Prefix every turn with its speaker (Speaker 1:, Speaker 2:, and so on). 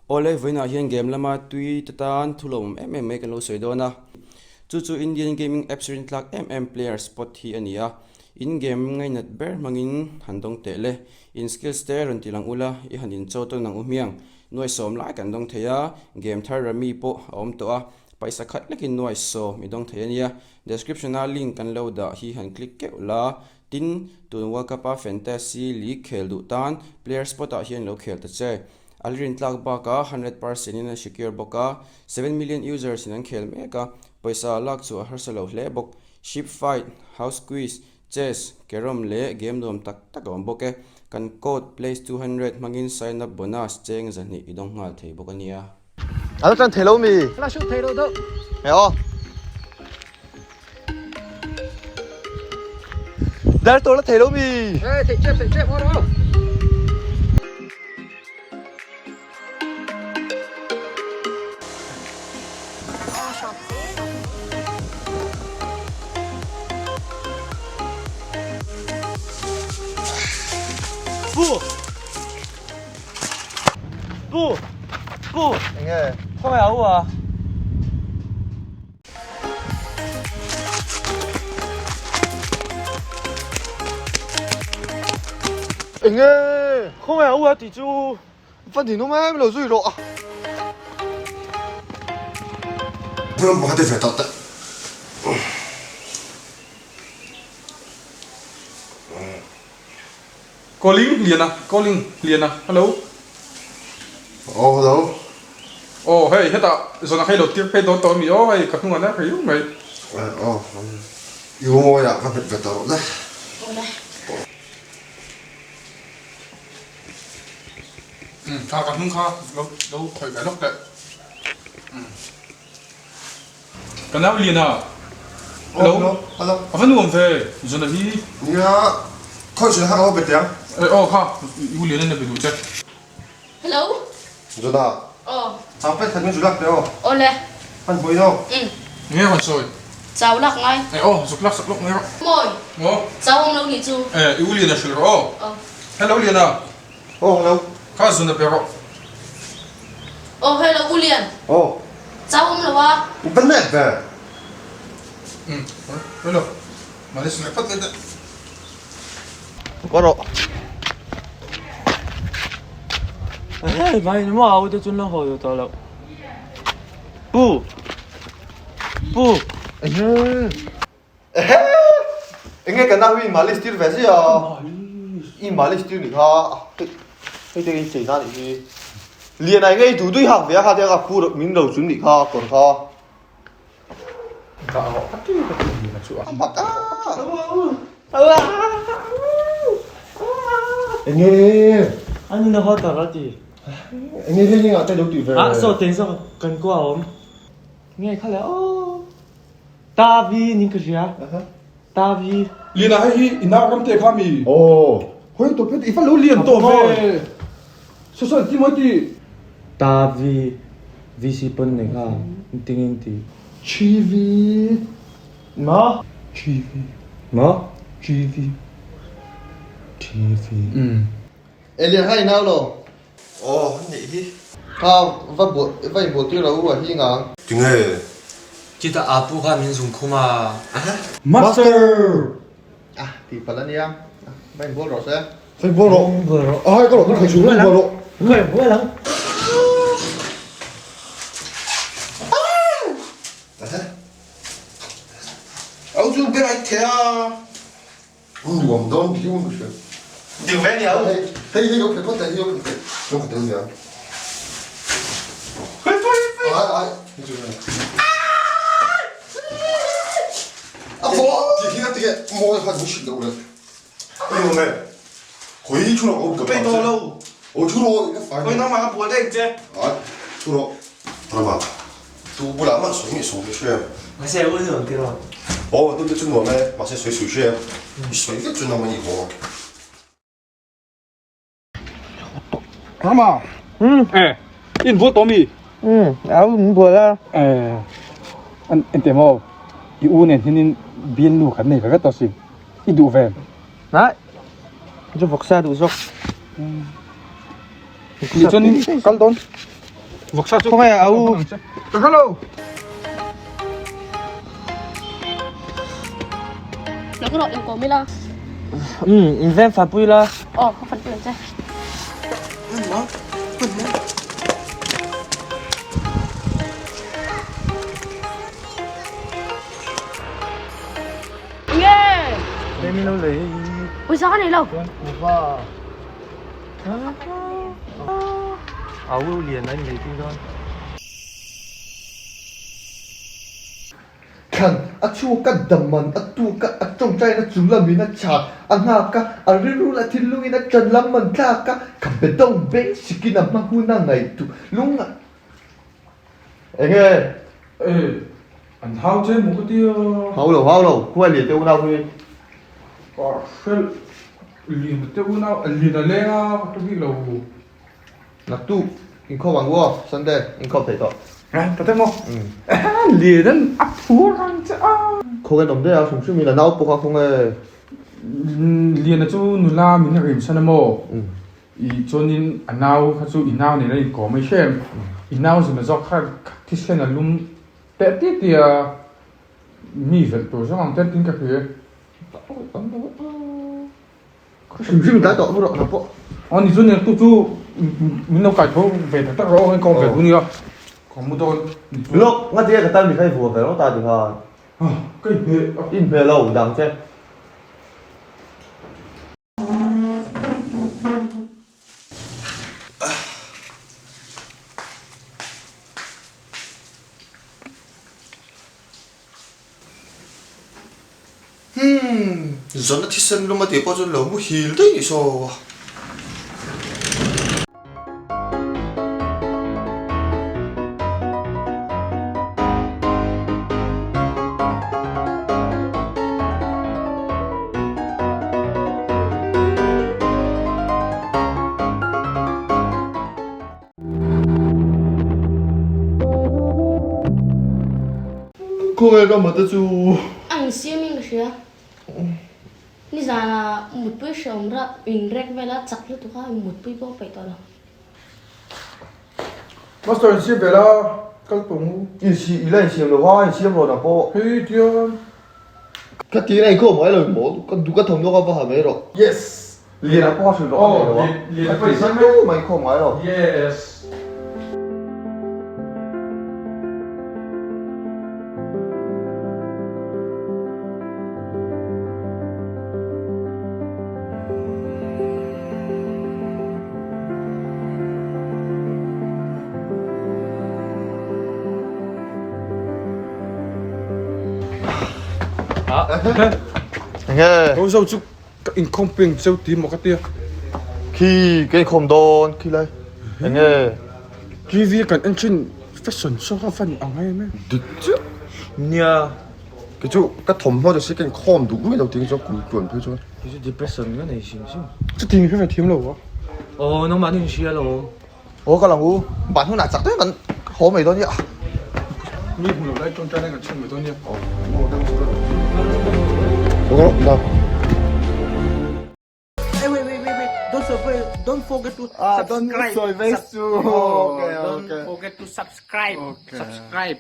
Speaker 1: Awle, vawiinah hian game lama tui te tan thu lawmawm em em mai kan lo sawi dawn a. Chu chu Indian gaming apps rintlak em em player spot hi a ni a. In game ngainat ber hmangin han dawng teh le. In skills te rawn ti lang ula, i han incho tawn ang u hmiang. Nuai sawm lai kan dawng thei a, game thar Rummy pawh a awm tawh a. Paisa khat lekin nuai sawm i dawng thei a nia. Description a link kan lo dah hi han click keuh la. Tin, tun World Cup a Fantasy League khel duh tan player spot ah hian lo khel ta che. A rin tlak bakah 100% in a secure bawk a, 7 million users in an khel mek a, pawisa lak chu a harsa lo hle bawk. Ship fight, house quiz, chess, carrom leh game nuam tak tak a awm bawk e. Kan code place 200 hmangin sign up bonus cheng 200 i dawng nghal thei bawk a nia.
Speaker 2: A la tan thei lo mi?
Speaker 3: La shoot thei lo deuh.
Speaker 2: He aw. Dar to la thei lo mi?
Speaker 3: Ê, thei chep, thei chep, aw rawh.
Speaker 4: Pu! Pu! Pu!
Speaker 2: Enge?
Speaker 4: Khawngaih a u a?
Speaker 2: Enge?
Speaker 4: Khawngaih a u a tih chu?
Speaker 2: Va ni nawm em lo zui rawh a.
Speaker 5: Ram pakhat i ve tawh teh.
Speaker 6: Calling Liana, Calling Liana, hello.
Speaker 5: Aw hello.
Speaker 6: Aw hei hetah zawn ah hei lo tir phei dawn tawh ami aw hei ka hnungah ner phei uk mai.
Speaker 5: Aw i ngawi ah ka hmet ve ta rawh le.
Speaker 7: Awle.
Speaker 6: Umm kha ka hnung kha lo lo khawih ve lawk teh. Umm. Ka nau Liana. Hello.
Speaker 5: Hello. Hello.
Speaker 6: A va nuam ve Zona hi.
Speaker 5: Nia khawi zona kha ka va be teh ang.
Speaker 6: Eh aw kha U Liana na be duh che.
Speaker 7: Hello.
Speaker 5: Zona.
Speaker 7: Aw.
Speaker 5: Chau pet khat min zu lak teh aw.
Speaker 7: Awle.
Speaker 5: Hman hmuh in aw.
Speaker 7: Umm.
Speaker 6: Nge rawn sawi.
Speaker 7: Chau lak ngai.
Speaker 6: Eh aw zuk lak sak lawk mai rawh.
Speaker 7: Mawi.
Speaker 6: Aw.
Speaker 7: Chau awm lo nih chu.
Speaker 6: Eh U Liana hrilh rawh aw.
Speaker 7: Aw.
Speaker 6: Hello Liana.
Speaker 5: Aw hello.
Speaker 6: Kha zun a pe rawh.
Speaker 7: Aw hello U Lian.
Speaker 5: Aw.
Speaker 7: Chau awm lo a.
Speaker 5: U ka net ve.
Speaker 6: Umm hello. Malis leh phawt leh deuh.
Speaker 2: Ka rawh.
Speaker 4: Hei vai ni maw au te chun lo haw duh tawh loh. Pu. Pu.
Speaker 2: Ehe. Ehe! Enge kan nau hi malis tir ve zia a? I malis tir nih kha hei te in chei na nih hi. Lian ah enge i duh duih hak ve a kha te a pu min ro chun nih kha kawr kha.
Speaker 6: Ka rawh ka ti ka ti ni na chu a.
Speaker 2: A mak a!
Speaker 5: Enge?
Speaker 4: Ani na haw ta ra ti.
Speaker 5: Enge hei hei ngah te lo tih ve?
Speaker 4: Ah saw teng zawk kan kua awm. Nge kha le aw. Tavi niin ka hria. Tavi.
Speaker 6: Lina hei hi i nau ram te kha mi?
Speaker 5: Aw.
Speaker 6: Hawi tawp heti i fa lo lian tawh ve. Saw saw ti mawi ti.
Speaker 4: Tavi VC pawn nei kha engtin in ti.
Speaker 5: Chivi.
Speaker 4: Maw?
Speaker 6: Chivi.
Speaker 4: Maw?
Speaker 6: Chivi.
Speaker 4: Chivi.
Speaker 6: Umm.
Speaker 2: Elia kha i nau lo.
Speaker 5: Aw an nih hi.
Speaker 2: Kha va buah va inbuah tir lo u a hi ngang.
Speaker 5: Tinge?
Speaker 4: Chutah aa pu kha min zung khum a.
Speaker 6: Master!
Speaker 2: Ah tih palh a nia. Va inbual rawh se.
Speaker 5: Va inbual rawh.
Speaker 4: Inbual rawh.
Speaker 5: Ai ka lo thei chu va inbual rawh.
Speaker 4: Va inbual ang.
Speaker 2: Au chu ber ai thei a.
Speaker 5: Nuam dawn phiu ang ka hria.
Speaker 2: Ding ve nia u.
Speaker 5: Hei hei lo phe phawt teh hei lo phe teh. Lo phe tel nia.
Speaker 6: Hei pui pui.
Speaker 5: Ai ai hei chu hei. A pho ti khi na tige mawi khan min hrilh loh le. Ei nuam e. Khawi thu rawh
Speaker 2: Ka pei tawh lo.
Speaker 5: O thu rawh ka fai.
Speaker 2: Khawi nangmah ka bual daih che.
Speaker 5: Ai thu rawh. Rama. Tu bulah mah sawi nge sawi ka hria em?
Speaker 4: Mahse u nuam ti rawh.
Speaker 5: Aw tu te chu nuam e, mahse sawi sawi hria em? I sawi vek chu nang a nih haw.
Speaker 6: Rama!
Speaker 4: Umm.
Speaker 6: Eh, in bual tawh mi?
Speaker 4: Umm, au in bual a.
Speaker 6: Eh, an engteh maw? I u nen hian in bialnu khat nei ve vek tawh si. I duh ve em?
Speaker 4: Hah, chu vawksa duh zawk.
Speaker 6: Ni chuan in kal dawn. Vawksa chu khawnge a u. Ka hrelo.
Speaker 7: Lo ka rawh inkawm ila.
Speaker 4: Umm in veng fah pui la.
Speaker 7: Aw ka fan pui ang che. Nge.
Speaker 4: Remi lo lei.
Speaker 7: Pawisa ka nei lo.
Speaker 4: Kuva. Au lian a in lei tir dawn.
Speaker 2: Thlan a chhuak a daman a tuk a, a tawngtaina chung lamin a chhak a nghak a, a rilru lah thinlungin a ṭan lam an thlak a, ka be dawng beng sikin a hma hun a ngaihtuh lung a Enge?
Speaker 6: E, an hau che maw ka ti a.
Speaker 2: Hau lo, hau lo, khuai lian te unau hi.
Speaker 6: Ka hrelh lian te unau, lian a leng a, ka hre bik lo.
Speaker 2: Naktuk inkhawm ang u aw, Sunday inkhawm theih tawh.
Speaker 6: Ngai ta te maw? Lian an a phur ang che a.
Speaker 2: Khawnge nawm daih a, hrim hrim in a nau pawh kha khawnge.
Speaker 6: Liana chu nula min rim san a maw? I chuanin a nau kha chu i nau nen a inkawm mai hrem. I nau zuna zawk kha thisen a lum teh tia tia mi velh tur zawng ang ten tin ka hria.
Speaker 2: Hrim hrim tlai tawh rawh nang pawh.
Speaker 6: Aw ni chu nen tu chu min lo kai tho ve tak tak rawh aw ka awm ve duh nia. Ka mu dawn ni chu.
Speaker 2: Lawk nga tia ka tan mi kha i vua ve rawh ta ti khan.
Speaker 6: Ka inhmeh.
Speaker 2: Inhmeh lo dang che. Humm, zan a thisen lum a tih pawh chuan lo muhil daih ni saw a. Khawnge ka mate chu?
Speaker 7: A insiam in ka hria. Nizanah mutpui hrehawm rah inrek vel a chak lutuk a, mutpui pawh a peih tawh lo.
Speaker 6: Master insiam ve la, kal tawh ngu.
Speaker 2: Insi ila insiam lo va, insiam rawn ang pawh.
Speaker 6: Hei tiang.
Speaker 2: Ka tir a inkhawm mai lo maw, ka duh ka thawmhnaw ka va ha mai rawh.
Speaker 6: Yes.
Speaker 2: Lian pawh a hrilh rawh a nei lo a.
Speaker 6: Lian
Speaker 2: pawh insiam mai mai inkhawm ngai lo.
Speaker 6: Yes.
Speaker 2: Enge?
Speaker 6: Ho zo chu Ka inkhawm peng cheu ti maw ka tia.
Speaker 2: Khi ka inkhawm dawn khi lai. Enge?
Speaker 6: TV kan en thin fashion show kha fan ang em em.
Speaker 5: Dik chiah.
Speaker 4: Nia.
Speaker 5: Kei chu ka thawmhnaw te si ka inkhawm duh mai lo tih chuan kum tluan phei chuan.
Speaker 4: Kei chu depression ka nei hrim hrim.
Speaker 6: Chuti min hre ve thiam lo a.
Speaker 4: Aw nangmah ni hria lo.
Speaker 2: Aw ka lang u. Ban hunah chak deuhin kan haw mai dawn nia.
Speaker 6: Mi hmu lo lai tawngtai lai kan chhung mai dawn nia.
Speaker 5: Aw aw na.
Speaker 3: Hey, wait, wait, wait, wait. Don't forget, don't forget to subscribe.
Speaker 5: Okay,
Speaker 3: Don't
Speaker 5: okay.
Speaker 3: forget to subscribe.
Speaker 6: Okay.
Speaker 3: Subscribe.